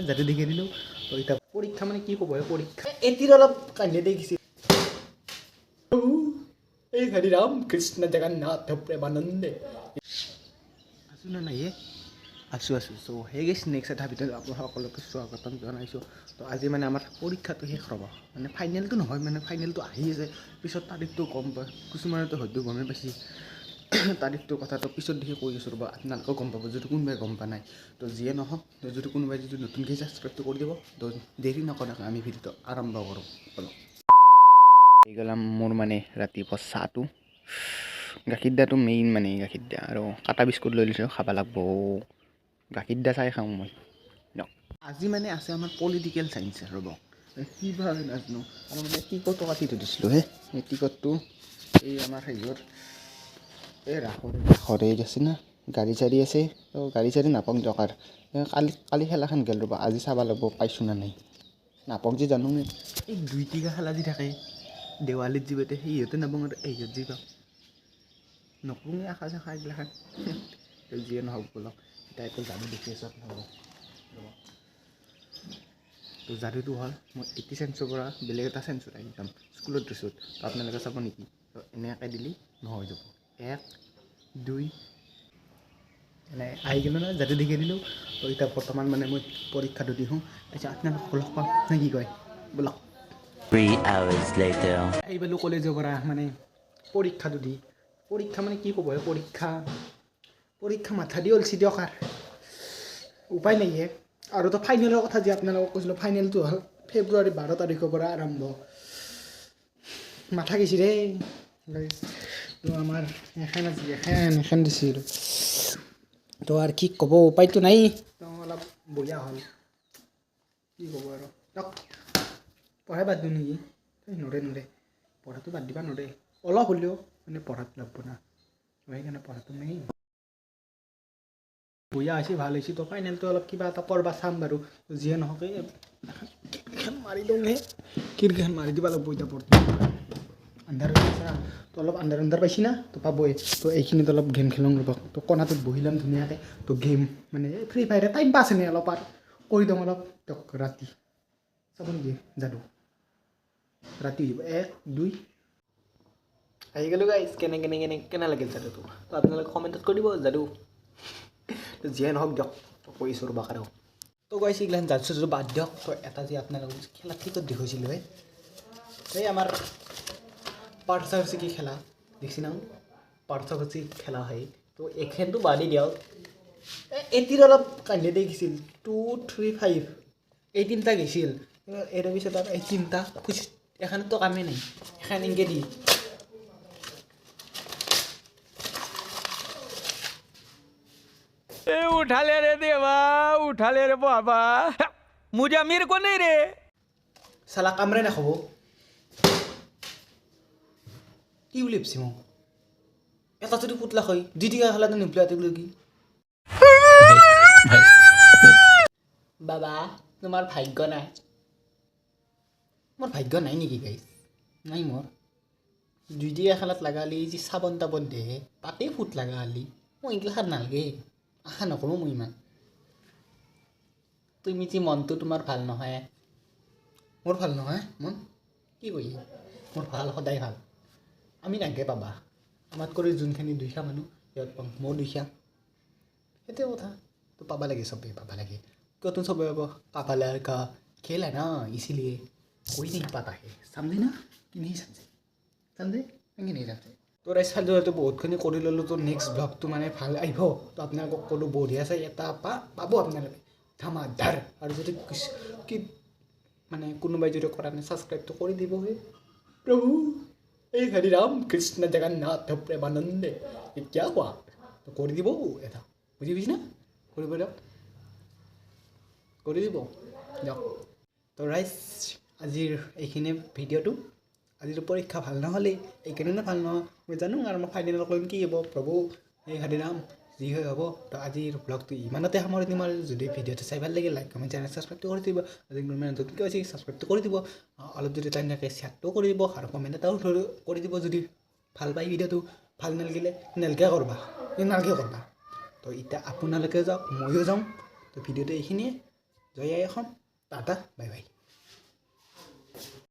যাতে দেখি দিলোঁ। তো এতিয়া পৰীক্ষা মানে কি ক'ব, পৰীক্ষা এটিৰ অলপ কান্দি দেখিছিল। এই হৰি ৰাম কৃষ্ণ জগন্নাথ প্ৰেমানন্দে আছোঁ না নাই? আছোঁ আছোঁ। চ' সেই গৈছে নেক্সট এটা ভিডিঅ'ত আপোনালোক সকলোকে স্বাগতম জনাইছোঁ। তো আজি মানে আমাৰ পৰীক্ষাটো শেষ ৰ'ব, মানে ফাইনেলটো নহয়, মানে ফাইনেলটো আহি আছে, পিছত তাৰিখটো গম পায়, কিছুমানেতো হয়তো গমেই পাইছে তাৰিখটোৰ কথাটো পিছত দেখি কৈ আছোঁ ৰ'ব, আপোনালোকেও গম পাব যদি কোনোবাই গম পোৱা নাই। তো যিয়ে নহওক, তো যদি কোনোবাই যদি নতুনকৈ ছাবস্ক্ৰাইবটো কৰি দিব। তো দেৰি নকৰাকৈ আমি ভিডিঅ'টো আৰম্ভ কৰোঁ ব'লক। এই গ'ল মোৰ মানে ৰাতিপুৱা চাহটো, গাখীৰ দাটো মেইন, মানে গাখীৰ দা আৰু কাটা বিস্কুট লৈ লৈছোঁ, খাব লাগব। গাখীৰ দা চাই খাওঁ মই। আজি মানে আছে আমাৰ পলিটিকেল চায়েন্স ৰ'ব, কি বা নাজানো। আৰু মানে টিকটো কাটি থৈ দিছিলোঁ হে, এই টিকটটো এই আমাৰ হেৰিয়ৰ এই ৰাসৰে আছে না, গাড়ী চাড়ী আছে, তো গাড়ী চাড়ী নাপাওঁ দিয়ক। আৰু কালি কালি খেলাখন গ'ল ৰ'ব, আজি চাব লাগব পাইছোঁ না নাই, নাপাওঁ যে জানো। এই দুই টিকা খেলা যি থাকে দেৱালীত যি পাতে সিহঁতে নাপাওঁ, আৰু এইহঁত যি পাওঁ নকৰোঁ আশা চাশা এইগিলাখান। তো যিয়ে নহওক বোলক, এতিয়া এইটো যাদু দেখি আছোঁ আপোনালোকক। তো যাদুটো হ'ল মই এইটি চেঞ্চৰ পৰা বেলেগ এটা চেঞ্চত আহি যাম স্কুলত ড্ৰেছত। তো আপোনালোকে চাব নেকি? তো এনেকৈ দিলি নহয় যাব, 1 2 মানে আহি গ'লো না, যাদু দেখি দিলোঁ। তো এতিয়া বৰ্তমান মানে মই পৰীক্ষাটো দিওঁ, তাৰপিছত আপোনালোকক লগ পাম নে কি কয় বোলক। 3 hours later. আহি পালোঁ কলেজৰ পৰা, মানে পৰীক্ষাটো দি। পৰীক্ষা মানে কি ক'ব, পৰীক্ষা পৰীক্ষা মাথা দি ওলছি দিয়ক, আৰু উপায় নাই হে। আৰু তো ফাইনেলৰ কথা যি আপোনালোকক কৈছিলোঁ, ফাইনেলটো হ'ল ফেব্ৰুৱাৰী 12 তাৰিখৰ পৰা আৰম্ভ। মাথা গৈছে দেই। তো আমাৰ এখন আজি এখন এখন দিছিল, তো আৰু কি ক'ব, উপায়টো নাই। তো অলপ বঢ়িয়া হ'ল, কি ক'ব আৰু। পঢ়াই বাদ দিওঁ নেকি? নৰে নৰে, পঢ়াটো বাদ দিবা নৰে, অলপ হ'লেও মানে পঢ়াত লাগব না, সেইকাৰণে পঢ়াটো মেইন। বঢ়িয়া হৈছে, ভাল হৈছে। তো ফাইনেলটো অলপ কিবা এটা কৰবা চাম বাৰু, যিয়ে নহওক। এই মাৰি দিওঁ হে, খিৰিকীখন মাৰি দিব লাগব এতিয়া, বৰ্তমান আন্ধাৰ হৈ আছে না, তো অলপ আন্ধাৰ আন্ধাৰ পাইছি না, তো পাবই। তো এইখিনিত অলপ গেম খেলোঁ ৰ'ব। তো কোণাটোত বহি ল'ম ধুনীয়াকৈ, তো গেম মানে ফ্ৰী ফায়াৰে টাইম পাছ এনেই অলপ আৰু কৰি দিওঁ অলপ। দিয়ক ৰাতি চাব নেকি যাদু, ৰাতি হৈ যাব 1 2 আহি গ'লোঁ গাইজ। কেনে কেনে কেনে কেনে লাগিল যাদুটো, তো আপোনালোকে কমেণ্টত কৰি দিব যাদু। তো যিয়ে নহওক দিয়ক, তো কৈছোঁ ৰ'বা আৰু। তো গাইছ এইগিলাখন যাদু চাদু বাদ দিয়ক। তো এটা যি আপোনালোকক খেলা টিকট দেখুৱাইছিলোঁ হে, এই আমাৰ পাৰ্থসাৰথী কি খেলা দেখছি না, পাৰ্থসাৰথী খেলা হয়। তো এখনটো বাদি দিয়ক, এটিৰ অলপ কান্দি দেখিছিল 2 3 5 এই তিনিটা গৈছিল। এৰ পিছত আৰু এই তিনিটা এখানতো কামেই নাই, এখান এনেকৈ দি उठा ले रे देवा, उठा ले रे बाबा, मुझे अमीर को नहीं रे। চালা কামৰে নাখাব কি বুলি ভাবছি মোক। এটা যদি পুতলা হয় দুই টিকা খেলাটো নিপলাটো কি বাবা, তোমাৰ ভাগ্য নাই। মোৰ ভাগ্য নাই নেকি গাইজ? নাই মোৰ। দুই টিকা খেলাত লাগালি যি চাবোন তাবোন দে তাতেই ফুট লগা হালি, মই এইগিলাখান নালাগে, আশা নকৰোঁ মই ইমান। তুমি যি মনটো তোমাৰ ভাল নহয়। মোৰ ভাল নহয় মন? কি কয় মোৰ ভাল, সদায় ভাল। আমি নাগে পাবা, আমাত কৰি যোনখিনি দুখীয়া মানুহ সিহঁত পাম, মোৰ দুখীয়া, সেইটোৱে কথা। তো পাবা লাগে, চবেই পাবা লাগে। কিয়তো চবে পাব, কাপালাৰ কা খেল है ना, इसीलिए कोई नहीं पाता है, समझे ना कि नहीं समझे? समझे कि नहीं समझे? তো ৰাইজ ফালটো বহুতখিনি কৰি ল'লোঁ। তো নেক্সট ব্লগটো মানে ভাল আহিব। তো আপোনালোকক ক'লোঁ বঢ়িয়া চাই এটা পাব আপোনালোকে ধামাধাৰ। আৰু যদি কি মানে কোনোবাই যদি কৰা নাই ছাবস্ক্ৰাইবটো কৰি দিব হে। প্ৰভু এই হৰি ৰাম কৃষ্ণ জগন্নাথ প্ৰেমানন্দে क्या हुआ, তো কৰি দিব এটা, বুজি পাইছি না? কৰিব দিয়ক, কৰি দিব দিয়ক। তো ৰাইজ আজিৰ এইখিনিয়ে ভিডিঅ'টো। আজিৰ পৰীক্ষা ভাল নহ'লেই, এইকাৰণে ভাল নহয় মই জানো, আৰু মই ফাইনেল কৰিম কি হ'ব, প্ৰভু এই হৰিৰাম যি হয় হ'ব। তো আজিৰ ব্লগটো ইমানতে সামৰণি দিম। আৰু যদি ভিডিঅ'টো চাই ভাল লাগিল লাইক কমেণ্ট চেনেল ছাবস্ক্ৰাইবটো কৰি দিব। আজি মানে নতুনকৈ হৈছে ছাবস্ক্ৰাইবটো কৰি দিব, অলপ যদি টাইম থাকে শ্বেয়াৰটোও কৰি দিব, আৰু কমেণ্ট এটাও কৰি দিব যদি ভাল পায় ভিডিঅ'টো। ভাল নালাগিলে নালগে কৰবা, নালগে কৰবা। তো এতিয়া আপোনালোকে যাওক, ময়ো যাওঁ। তো ভিডিঅ'টো এইখিনিয়ে। Jay I Assam, tata, bye bye.